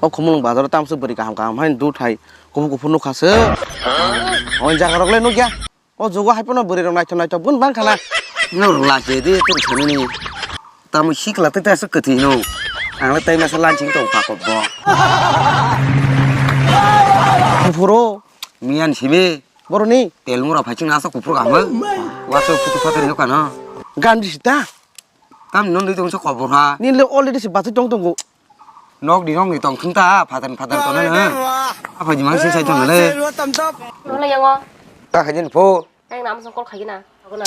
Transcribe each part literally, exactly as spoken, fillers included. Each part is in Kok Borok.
O Khumulwng bazaro tamsuk bwrwi kaham kaham hai dut hai kuphur kuphur nukha se. O jaga rok le nukya. O jugo hai phano bwrwi rok naithok naithok bun bang khana. Norok lachi di tung sanini. Tamo sikla tei tei aswk kwthwi no. Ang le tei masa lansing tong kha kok bo. Kuphuro. Miyan sibe. Boroni. Tel mura phai ching asa kuphur kaham. Waso phutu phatar yo kana. Gandhi sita. Tam non dui tong sa kobor ha. Nini le already se bathai tong tongo. Nok di nok di tong thung ta, phatar phatar tong na. Apa di mang sing sai tong le. Wala yango. Ta khajen pho. Nang nam song call khagina. Agona.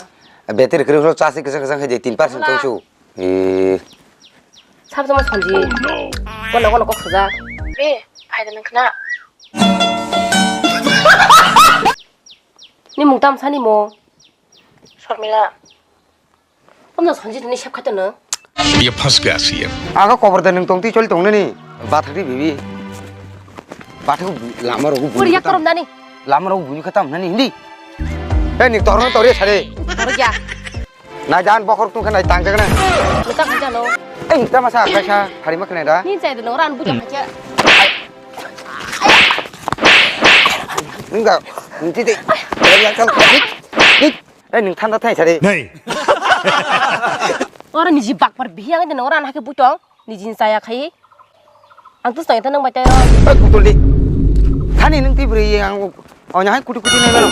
Battery kri holo chasi kisa kisa khaje tin percent tong su. Eh. Sab jama sanji. Kono kono kok saja. Be, phaida nang khna. Ni mung tam sani mo. Sormila. Omno sanji ni sep khato no. Ye phas gaya si ye. Aga kobor da nung tong ti choli tong nani. Bathak di bibi. Bathak lama rogo Puri yak korom nani. Lama rogo buni khatam nani hindi. Eh, ni torno tori sare. Tor ya. Nai dan bokhor tungkha nai tangjak na. Muta khaja no. Eh, ta masa kaisa hari ma khna da. Ni jai de no ran buja khaja. Nungga, nti te. Yang kal. Nik, nik. Eh, ning thanda thai sare. Nei. Ora niji bakpar bihi ang de no ran hake butong. Niji chaya khai. Ang tus tang ta nang bai ta. Eh, kutul di. Thani nung ti bri yang. Oh, nyahai kutu kutu nai.